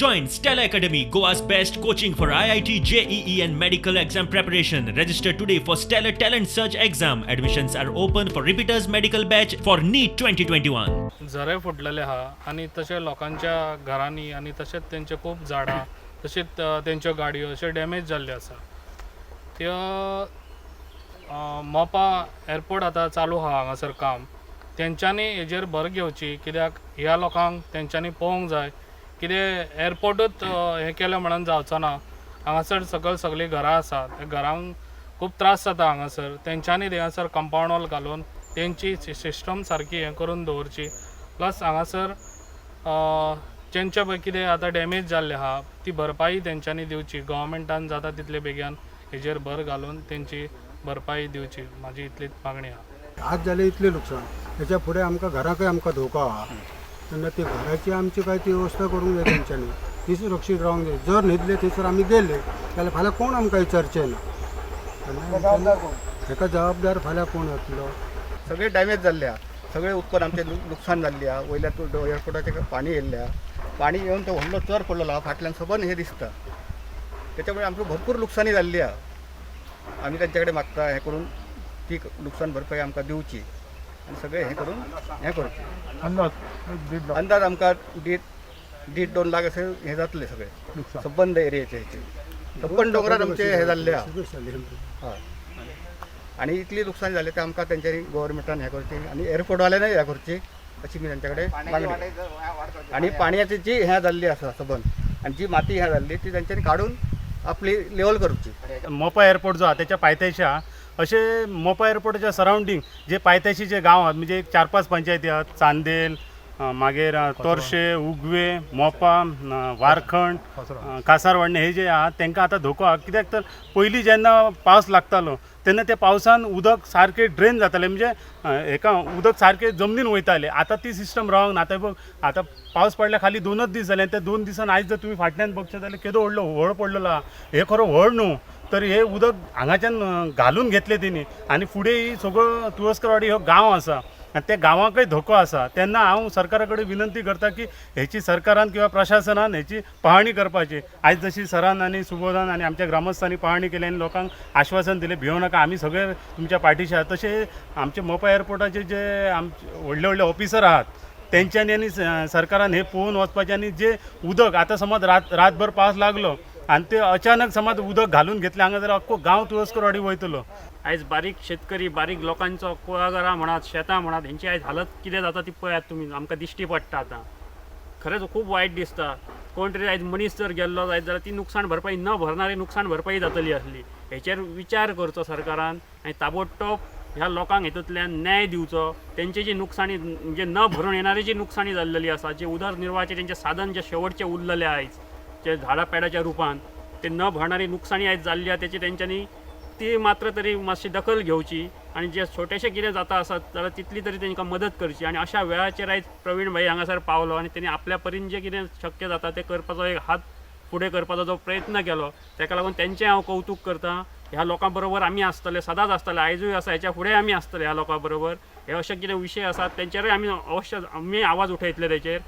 Join Stella Academy, Goa's best coaching for IIT, JEE, and medical exam preparation. Register today for Stellar Talent Search exam. Admissions are open for repeaters medical batch for NEET 2021. झरे फुटलेले आहा आनी तशें लोकांच्या घरांनी आनी तशेंच तेंचे खूब झाडां तशेंच तेंच्यो गाडयो अश्यो डॅमेज जाल्ल्यो आसा त्यो. मोपा एरपोर्ट आतां चालू आहा हांगासर काम, तेंच्यांनी हेजेर भर घेवची, कित्याक ह्या लोकांक तेंच्यांनी पळोवंक जाय. कितें एरपोर्टूच हें केलें म्हणून जावचो ना. हांगासर सकयल सगळीं घरां आसा, त्या घरांक खूब त्रास जाता हांगासर. तेंच्यांनी थंयसर कंपावंड वॉल घालून तेंची सिस्टम सारकी हें करून दवरची. प्लस हांगासर जेंचे पळय कितें आतां डॅमेज जाल्लें आहा ती भरपाई तेंच्यांनी दिवची. गव्हर्मेंटान जाता तितले बेगीन हेजेर भर घालून तेंची भरपाई दिवची, म्हाजी इतलीच मागणी आहा. आज जालें इतलें लुकसाण, हेच्या फुडें आमकां घराकय आमकां धोको आहा. तेन्ना ती घराची आमची काय ती वेवस्था करूंक जाय तेंच्यांनी. ती सुरक्षीत रावंक जाय. जर न्हिदले थंयसर आमी गेले जाल्यार फाल्यां कोण आमकां विचारचे ना. तेन्ना हेका जबाबदार फाल्यां कोण जातलो? सगळे डॅमेज जाल्ले आहा. सगळे उत्पन्न आमचें लुकसाण जाल्लें आहा. वयल्या एअरपोर्टाचें पाणी येयल्लें आहा. पाणी येवन तो व्हडलो चर पडलेलो आहा फाटल्यान, सबंद हें दिसता. त्याच्यामुळे आमकां भरपूर लुकसाणी जाल्ली आहा. आमी तांचे कडेन मागता हें करून ती लुकसाण भरपाई आमकां दिवची आनी सगळें हें करून हें करचें. अंदाज 1.5 लाख. अंदाज आमकां देड देड 2 लाख अशें हें जातलें सगळें सबंद एरियेचे हेचे सबंद दोंगरार आमचे हें जाल्लें आहा. हय, आनी इतली लुकसाण जालें तें आमकां तेंच्यांनी गव्हर्मेंटान हें करचें आनी एअरपोर्टवाल्यानय हें करचें अशी मी तेंच्या कडेन मागणी. आनी पाणयाची जी हें जाल्ली आसा सबंद आनी जी माती हें जाल्ली ती तेंच्यांनी काडून आपली लेवल करची. मोपा एअरपोर्ट जो आहा त्याच्या पायथ्याशी आहा. अशे मोपा एअरपोर्टाच्या सरावंडींग जे पायथ्याशी जे गांव आहात, म्हणजे एक चार पांच पंचायती आहात, चांदेल, मागीर तोरशे, उगवे, मोपा, वारखंड, कासारवाडणे, हे जे आहा तांकां आतां धोको आहा. कित्याक तर पयलीं जेन्ना पावस लागतालो तेन्ना त्या पावसान उदक सारकें ड्रेन जातालें, म्हणजे हेका उदक सारकें जमनीन वयतालें. आतां ती सिस्टम रावंक ना. आतां बघ, आतां पावस पडल्या खाली 2च दीस जाले आनी त्या 2 दिसान आयज जर तुमी फाटल्यान बघशे जाल्यार केदो व्हडलो व्हळ पडलेलो आहा. हे खरो व्हळ न्हू, तर हे उदक हांगाच्यान घालून घेतले तेणी आनी फुडें ही सगळो तुळसकरवाडी हो गांव आसा आनी त्या गांवाकय धोको आसा. तेन्ना हांव सरकारा कडेन विनंती करता की हेची सरकारान किंवा प्रशासनान हेची पाहणी करपाची. आयज जशी सरान आनी सुबोधान आनी आमच्या ग्रामस्थांनी पाहणी केली आनी लोकांक आश्वासन दिलें, भियों नाका, आमी सगळे तुमच्या पाठीशी आहात, तशें आमचे मोपा एअरपोर्टाचे जे आमचे व्हडले व्हडले ऑफिसर आहात तेंच्यांनी आनी सरकारान हे पळोवन वचपाचें. आनी जे उदक आतां समज रात रातभर पावस लागलो आनी ते अचानक समज उदक घालून घेतलें हांगा जाल्यार अख्खो गांव तुळसकरवाडी वयतलो. आयज बारीक शेतकरी, बारीक लोकांचो कुळागरां म्हणात, शेतां म्हणात, हेंची आयज हालत कितें जाता ती पळयात तुमी, आमकां दिश्टी पडटा. आतां खरेंच खूब वायट दिसता. कोण तरी आयज मनीस जर गेल्लो जायत जाल्यार ती नुकसाण भरपाई न भरणारी नुकसाण भरपाई जातली आसली. हेचेर विचार करचो सरकारान आनी ताबडतोब ह्या लोकांक हेतूंतल्यान न्याय दिवचो. तेंची जी नुकसाणी, म्हणजे न भरून येणारी जी नुकसाणी जाल्लेली आसा, जे उदरनिर्वाहाचें तेंचें साधन जे शेवटचें उरलेलें आयज जे झाडां पेडाच्या रुपान, ते न भरणारी नुकसाणी आयज जाल्ली आहा, तेची तेंच्यांनी ती मात्र तरी मातशी दखल घेवची आनी जे छोटेशें कितें जाता आसत जाल्यार तितली तरी तांकां मदत करची. आनी अशा वेळाचेर आयज प्रवीण भाई हांगासर पावलो आनी तेणी आपल्या परीन जें कितें शक्य जाता तें करपाचो एक हात फुडें करपाचो जो प्रयत्न केलो, ताका लागून तेंचें हांव कौतूक करता. ह्या लोकां बरोबर आमी आसतले, सदांच आसतले, आयजूय आसा, हेच्या फुडें आमी आसतले ह्या लोकां बरोबर. हे अशे कितें विशय आसात तेंचेरूय आमी अवश्य आमी आवाज उठयतले तेचेर.